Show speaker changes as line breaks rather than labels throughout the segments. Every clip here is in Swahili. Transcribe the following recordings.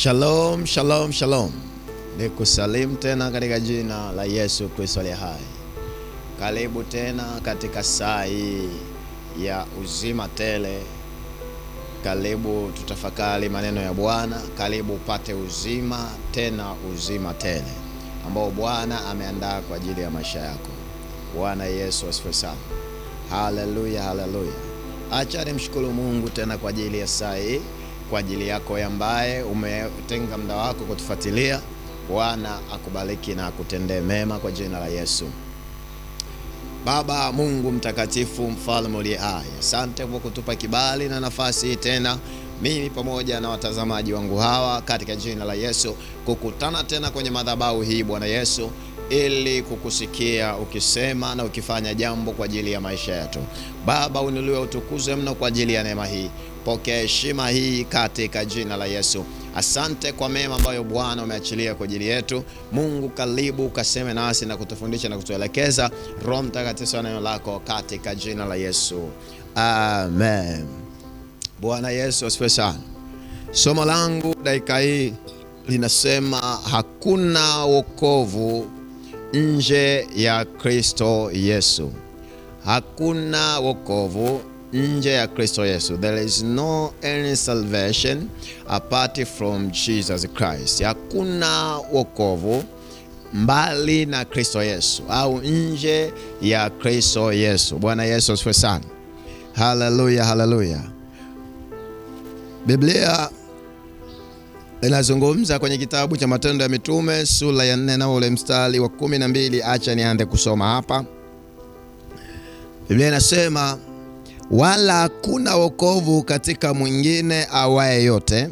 Shalom, shalom, shalom. Nikusalimu tena katika jina la Yesu Kristo aliye hai. Karibu tena katika saa hii ya uzima tele. Karibu tutafakari maneno ya Bwana. Karibu upate uzima tena uzima tele ambao Bwana ameandaa kwa ajili ya maisha yako. Bwana Yesu asifiwe sana. Haleluya, haleluya. Acha nimshukuru Mungu tena kwa ajili ya saa hii, kwa ajili yako ambaye umetenga muda wako kutufuatilia. Bwana akubariki na akutendee mema kwa jina la Yesu. Baba Mungu mtakatifu, mfalme uliye hai, asante kwa kutupa kibali na nafasi hii tena, mimi pamoja na watazamaji wangu hawa, katika jina la Yesu, kukutana tena kwenye madhabahu hii Bwana Yesu, ili kukusikia ukisema na ukifanya jambo kwa ajili ya maisha yetu. Baba, uinuliwe utukuzwe mno kwa ajili ya neema hii. Pokea heshima hii katika jina la Yesu. Asante kwa mema ambayo Bwana umeachilia kwa ajili yetu. Mungu, karibu ukaseme nasi na kutufundisha na kutuelekeza. Roho Mtakatifu wa neno lako katika jina la Yesu. Amen. Bwana Yesu asifiwe sana. Somo langu dakika hii linasema hakuna wokovu nje ya Kristo Yesu. Hakuna wokovu nje ya Kristo Yesu. There is no any salvation apart from Jesus Christ. Hakuna wokovu mbali na Kristo Yesu au nje ya Kristo Yesu. Bwana Yesu asifiwe sana. Haleluya, haleluya. Biblia inazungumza kwenye kitabu cha Matendo ya Mitume sura ya 4 na ule mstari wa 12. Acha nianze kusoma hapa. Biblia inasema, wala hakuna wokovu katika mwingine awaye yote,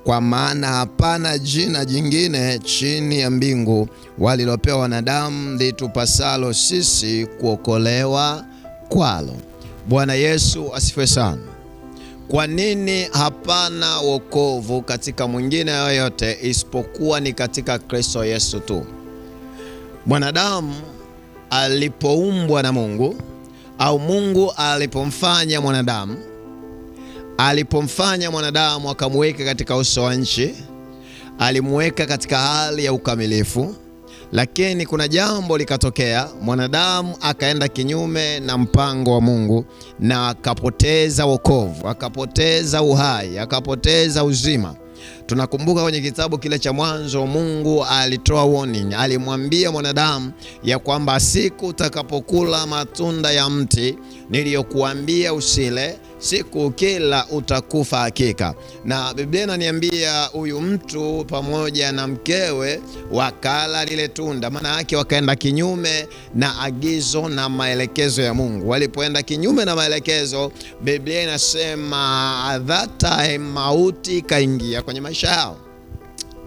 kwa maana hapana jina jingine chini ya mbingu walilopewa wanadamu litupasalo sisi kuokolewa kwalo. Bwana Yesu asifiwe sana. Kwa nini hapana wokovu katika mwingine yoyote isipokuwa ni katika Kristo Yesu tu? Mwanadamu alipoumbwa na Mungu, au Mungu alipomfanya mwanadamu, alipomfanya mwanadamu akamweka katika uso wa nchi, alimweka katika hali ya ukamilifu. Lakini kuna jambo likatokea, mwanadamu akaenda kinyume na mpango wa Mungu na akapoteza wokovu, akapoteza uhai, akapoteza uzima. Tunakumbuka kwenye kitabu kile cha Mwanzo, Mungu alitoa warning, alimwambia mwanadamu ya kwamba siku utakapokula matunda ya mti niliyokuambia usile, siku kila utakufa hakika. Na Biblia inaniambia huyu mtu pamoja na mkewe wakala lile tunda, maana yake wakaenda kinyume na agizo na maelekezo ya Mungu. Walipoenda kinyume na maelekezo, Biblia inasema at that time mauti ikaingia kwenye maisha yao.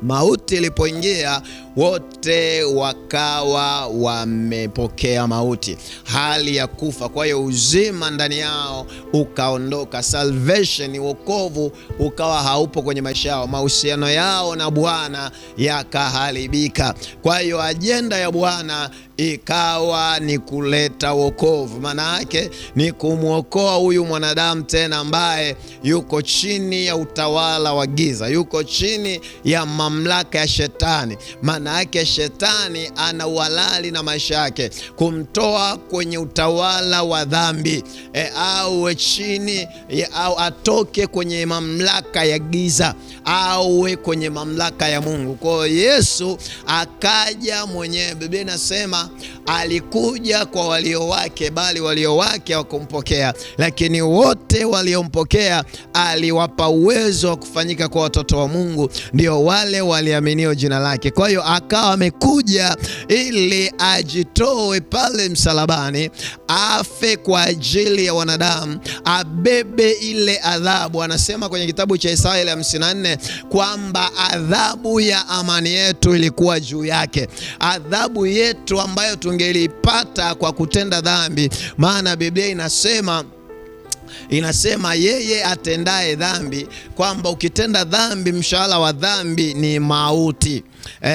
Mauti ilipoingia, wote wakawa wamepokea mauti, hali ya kufa. Kwa hiyo uzima ndani yao ukaondoka, salvation, wokovu ukawa haupo kwenye maisha yao, mahusiano yao na Bwana yakaharibika. Kwa hiyo ajenda ya Bwana ikawa ni kuleta wokovu, maana yake ni kumwokoa huyu mwanadamu tena ambaye yuko chini ya utawala wa giza, yuko chini ya mamlaka ya shetani. Maana yake shetani ana uhalali na maisha yake, kumtoa kwenye utawala wa dhambi, awe chini au atoke kwenye mamlaka ya giza, awe kwenye mamlaka ya Mungu. Kwa hiyo Yesu akaja mwenyewe. Biblia inasema alikuja kwa walio wake, bali walio wake hawakumpokea, lakini wote waliompokea aliwapa uwezo wa kufanyika kwa watoto wa Mungu, ndio wale waliaminio jina lake. Kwa hiyo akawa amekuja ili ajitoe pale msalabani, afe kwa ajili ya wanadamu, abebe ile adhabu. Anasema kwenye kitabu cha Isaya 54 kwamba adhabu ya amani yetu ilikuwa juu yake, adhabu yetu ambayo tungelipata kwa kutenda dhambi. Maana Biblia inasema yeye atendaye dhambi, kwamba ukitenda dhambi mshahara wa dhambi ni mauti.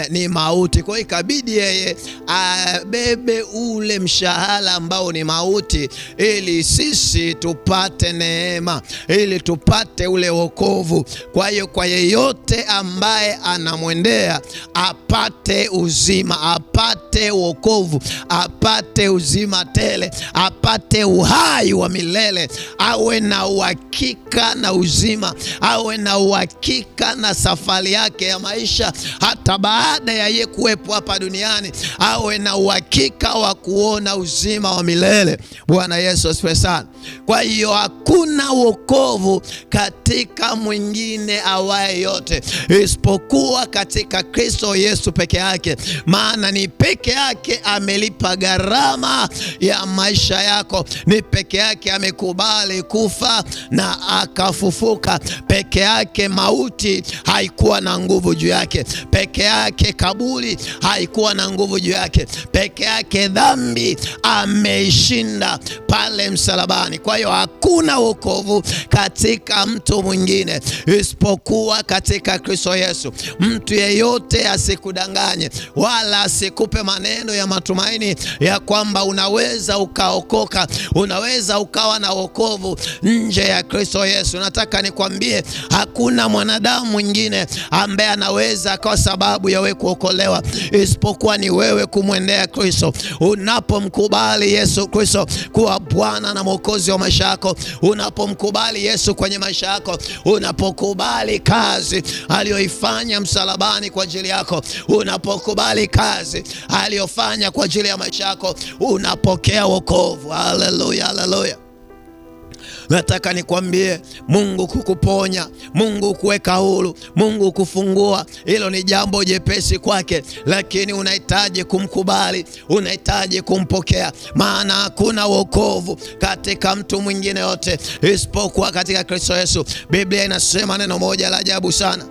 ni mauti. Kwa hiyo ikabidi yeye abebe ule mshahara ambao ni mauti, ili sisi tupate neema, ili tupate ule wokovu. Kwa hiyo kwa yeyote ambaye anamwendea apate uzima, apate wokovu, apate uzima tele, apate uhai wa milele, awe na uhakika na uzima, awe na uhakika na safari yake ya maisha hata baada ya yeye kuwepo hapa duniani, awe na uhakika wa kuona uzima wa milele. Bwana Yesu asifiwe sana. Kwa hiyo hakuna wokovu katika mwingine awaye yote isipokuwa katika Kristo Yesu peke yake, maana ni peke yake amelipa gharama ya maisha yako, ni peke yake amekubali kufa na akafufuka, peke yake mauti haikuwa na nguvu juu yake, peke yake kaburi haikuwa na nguvu juu yake, peke yake dhambi ameishinda pale msalabani. Kwa hiyo hakuna wokovu katika mtu mwingine isipokuwa katika Kristo Yesu. Mtu yeyote asikudanganye wala asikupe maneno ya matumaini ya kwamba unaweza ukaokoka, unaweza ukawa na wokovu nje ya Kristo Yesu. Nataka nikwambie hakuna mwanadamu mwingine ambaye anaweza kwa sababu ya wewe kuokolewa isipokuwa ni wewe kumwendea Kristo. Unapomkubali Yesu Kristo kuwa Bwana na Mwokozi wa maisha yako, unapomkubali Yesu kwenye maisha yako, unapokubali kazi aliyoifanya msalabani kwa ajili yako, unapokubali kazi aliyofanya kwa ajili ya maisha yako, unapokea wokovu. Haleluya, haleluya. Nataka nikwambie, Mungu kukuponya, Mungu kuweka huru, Mungu kufungua, hilo ni jambo jepesi kwake, lakini unahitaji kumkubali, unahitaji kumpokea, maana hakuna wokovu katika mtu mwingine yote isipokuwa katika Kristo Yesu. Biblia inasema neno moja la ajabu sana.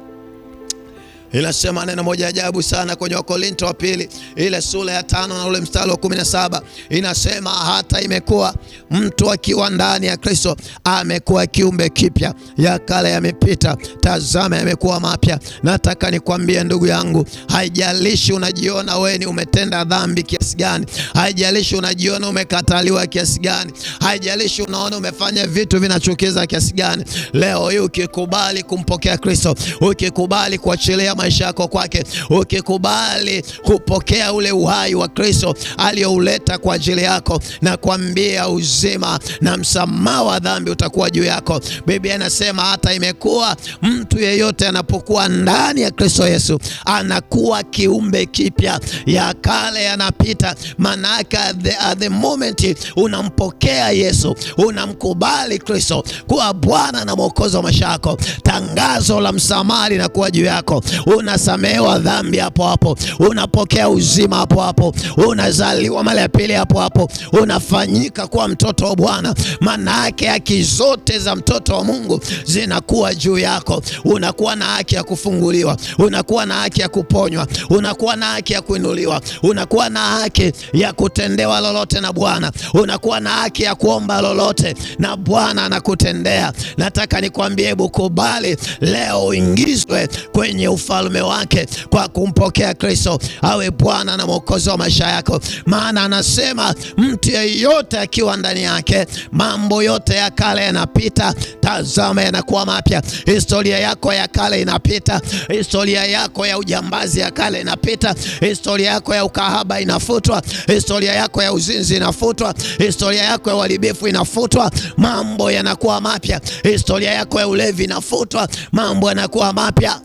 Inasema neno moja ajabu sana kwenye Wakorinto wa pili ile sura ya 5 na ule mstari wa 17, inasema hata imekuwa mtu akiwa ndani ya Kristo amekuwa kiumbe kipya, ya kale yamepita, tazama yamekuwa mapya. Nataka nikwambie ndugu yangu, haijalishi unajiona wewe ni umetenda dhambi kiasi gani, haijalishi unajiona umekataliwa kiasi gani, haijalishi unaona umefanya vitu vinachukiza kiasi gani, leo hii ukikubali kumpokea Kristo, ukikubali kuachilia maisha yako kwake, ukikubali kupokea ule uhai wa Kristo aliyouleta kwa ajili yako, na kuambia uzima na msamaha wa dhambi utakuwa juu yako. Biblia inasema hata imekuwa mtu yeyote anapokuwa ndani ya Kristo Yesu anakuwa kiumbe kipya, ya kale yanapita. Maana at the moment unampokea Yesu, unamkubali Kristo kuwa Bwana na Mwokozi wa maisha yako, tangazo la msamaha linakuwa juu yako. Unasamehewa dhambi hapo hapo, unapokea uzima hapo hapo, unazaliwa mara ya pili hapo hapo, unafanyika kuwa mtoto wa Bwana. Maana yake haki zote za mtoto wa Mungu zinakuwa juu yako. Unakuwa na haki ya kufunguliwa, unakuwa na haki ya kuponywa, unakuwa na haki ya kuinuliwa, unakuwa na haki ya kutendewa lolote na Bwana, unakuwa na haki ya kuomba lolote na Bwana anakutendea. Nataka nikwambie, hebu kubali leo uingizwe kwenye ufalme wake kwa kumpokea Kristo awe Bwana na Mwokozi wa maisha yako. Maana anasema mtu yeyote akiwa ndani yake, mambo yote ya kale yanapita, tazama yanakuwa mapya. Historia yako ya kale inapita, historia yako ya ujambazi ya kale inapita, historia yako ya ukahaba inafutwa, historia yako ya uzinzi inafutwa, historia yako ya uharibifu inafutwa, mambo yanakuwa mapya. Historia yako ya ulevi inafutwa, mambo yanakuwa mapya.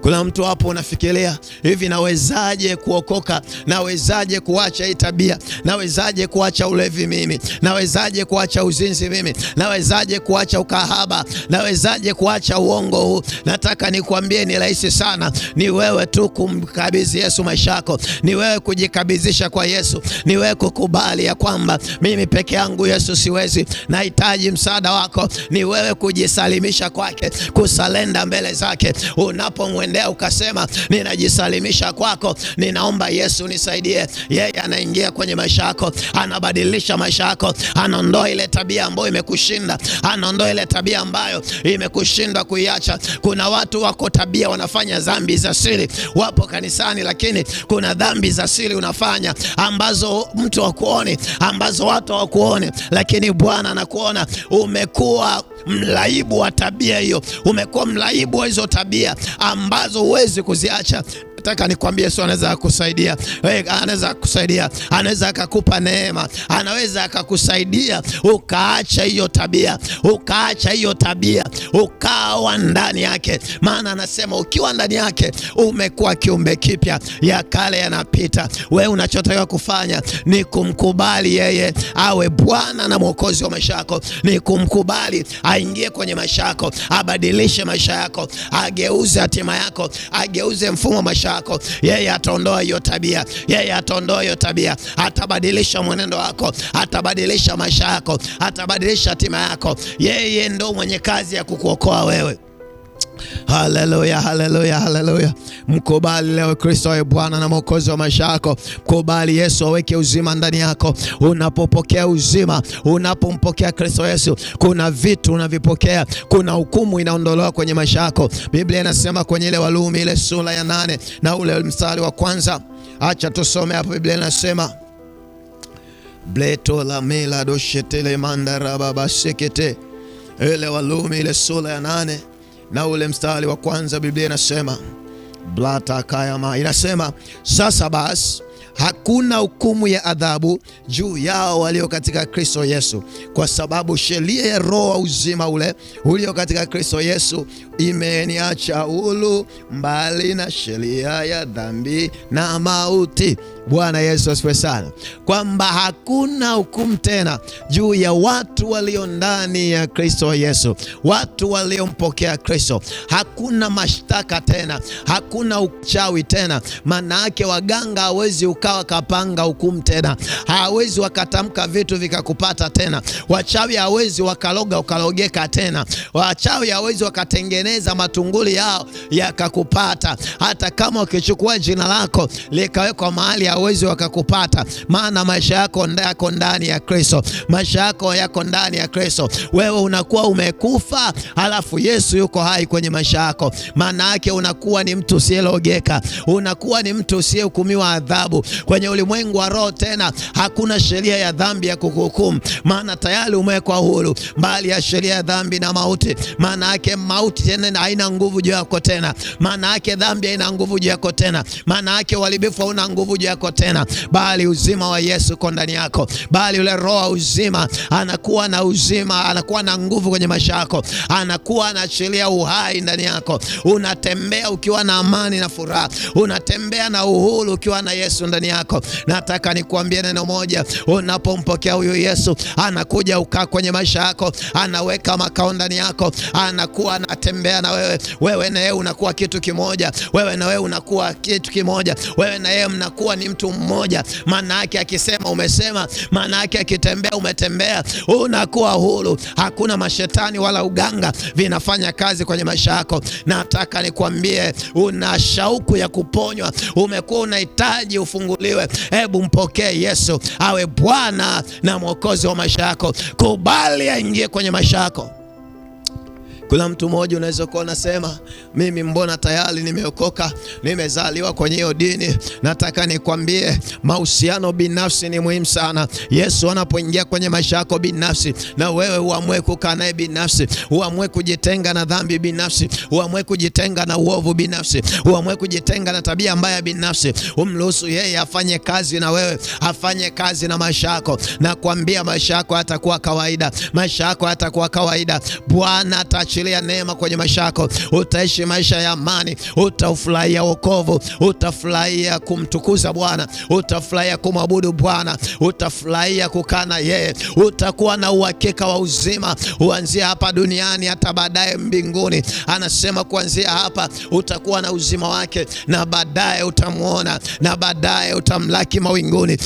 Kuna mtu hapo unafikiria hivi, nawezaje kuokoka? Nawezaje kuacha hii tabia? Nawezaje kuacha ulevi mimi? Nawezaje kuacha uzinzi mimi? Nawezaje kuacha ukahaba? Nawezaje kuacha uongo huu? Nataka nikwambie ni rahisi sana. Ni wewe tu kumkabidhi Yesu maisha yako, ni wewe kujikabidhisha kwa Yesu, ni wewe kukubali ya kwamba mimi peke yangu Yesu siwezi, nahitaji msaada wako. Ni wewe kujisalimisha kwake, kusalenda mbele zake. Unapomwendea Ukamwendea ukasema, ninajisalimisha kwako, ninaomba Yesu nisaidie. Yeye anaingia kwenye maisha yako, anabadilisha maisha yako, anaondoa ile tabia ambayo imekushinda, anaondoa ile tabia ambayo imekushinda kuiacha. Kuna watu wako tabia wanafanya dhambi za siri, wapo kanisani, lakini kuna dhambi za siri unafanya ambazo mtu hakuoni, ambazo watu hawakuoni, lakini Bwana anakuona. Umekuwa mlaibu wa tabia hiyo, umekuwa mlaibu wa hizo tabia ambazo huwezi kuziacha. Nataka nikwambie, Yesu anaweza kukusaidia. Anaweza kukusaidia, anaweza akakupa neema, anaweza akakusaidia ukaacha hiyo tabia, ukaacha hiyo tabia, ukawa ndani yake. Maana anasema ukiwa ndani yake umekuwa kiumbe kipya, ya kale yanapita. Wewe unachotakiwa kufanya ni kumkubali yeye awe Bwana na Mwokozi wa maisha yako, ni kumkubali aingie kwenye maisha yako, abadilishe maisha yako, ageuze hatima yako, ageuze mfumo wa maisha yako. Yeye ataondoa hiyo tabia, yeye ataondoa hiyo tabia, atabadilisha mwenendo wako, atabadilisha maisha yako, atabadilisha hatima yako. Yeye ndo mwenye kazi ya kukuokoa wewe. Haleluya, haleluya, haleluya. Mkubali leo Kristo awe Bwana na Mwokozi wa maisha yako. Mkubali Yesu aweke uzima ndani yako. Unapopokea uzima, unapompokea Kristo Yesu, kuna vitu unavipokea, kuna hukumu inaondolewa kwenye maisha yako. Biblia inasema kwenye ile Warumi ile sura ya 8 na ule mstari wa kwanza, acha tusome hapo. Biblia inasema bleto la mela doshetele mandarababa sekete, ile Warumi ile sura ya 8 na ule mstari wa kwanza, Biblia inasema blata kayama, inasema sasa basi hakuna hukumu ya adhabu juu yao walio katika Kristo Yesu, kwa sababu sheria ya roho wa uzima ule ulio katika Kristo Yesu imeniacha huru mbali na sheria ya dhambi na mauti. Bwana Yesu asifiwe sana, kwamba hakuna hukumu tena juu ya watu walio ndani ya Kristo Yesu, watu waliompokea Kristo. Hakuna mashtaka tena, hakuna uchawi tena. Maana yake waganga hawezi ukawa kapanga hukumu tena, hawezi wakatamka vitu vikakupata tena, wachawi hawezi wakaloga ukalogeka tena, wachawi hawezi wakatengeneza matunguli yao yakakupata. Hata kama ukichukua jina lako likawekwa mahali, hawezi wakakupata, maana maisha yako yako ndani ya Kristo, maisha yako yako ndani ya Kristo. Wewe unakuwa umekufa, halafu Yesu yuko hai kwenye maisha yako. Maana yake unakuwa ni mtu usiyelogeka, unakuwa ni mtu usiyehukumiwa adhabu. Kwenye ulimwengu wa roho tena hakuna sheria ya dhambi ya kukuhukumu, maana tayari umewekwa huru mbali ya sheria ya dhambi na mauti. Maana yake mauti tena haina nguvu juu yako tena, maana yake dhambi haina nguvu juu yako tena, maana yake uharibifu hauna nguvu juu yako tena, bali uzima wa Yesu uko ndani yako, bali ule roho wa uzima anakuwa na uzima, anakuwa na nguvu kwenye maisha yako, anakuwa anaachilia uhai ndani yako. Unatembea ukiwa na amani na furaha, unatembea na uhuru ukiwa na Yesu ndani yako. Nataka nikuambie neno moja, unapompokea huyu Yesu, anakuja ukaa kwenye maisha yako, anaweka makao ndani yako, anakuwa anatembea na wewe. Wewe na yeye unakuwa kitu kimoja, wewe na wewe unakuwa kitu kimoja, wewe na yeye mnakuwa ni mtu mmoja. Maana yake akisema umesema, maana yake akitembea umetembea. Unakuwa huru, hakuna mashetani wala uganga vinafanya kazi kwenye maisha yako. Nataka nikwambie, una shauku ya kuponywa, umekuwa unahitaji ufunguliwe. Hebu mpokee Yesu awe Bwana na Mwokozi wa maisha yako. Kubali aingie kwenye maisha yako. Kuna mtu mmoja unaweza kuwa unasema, mimi mbona tayari nimeokoka, nimezaliwa kwenye hiyo dini. Nataka nikwambie, mahusiano binafsi ni muhimu sana. Yesu anapoingia kwenye maisha yako binafsi, na wewe uamue kukaa naye binafsi, uamue kujitenga na dhambi binafsi, uamue kujitenga na uovu binafsi, uamue kujitenga na tabia mbaya binafsi, umruhusu yeye afanye kazi na wewe, afanye kazi na maisha yako. Nakwambia maisha yako hayatakuwa kawaida, maisha yako hayatakuwa kawaida. Bwana ataachilia neema kwenye maisha yako. Utaishi maisha ya amani, utaufurahia wokovu, utafurahia kumtukuza Bwana, utafurahia kumwabudu Bwana, utafurahia kukaa na yeye, utakuwa na uhakika wa uzima kuanzia hapa duniani hata baadaye mbinguni. Anasema kuanzia hapa utakuwa na uzima wake, na baadaye utamuona, na baadaye utamlaki mawinguni.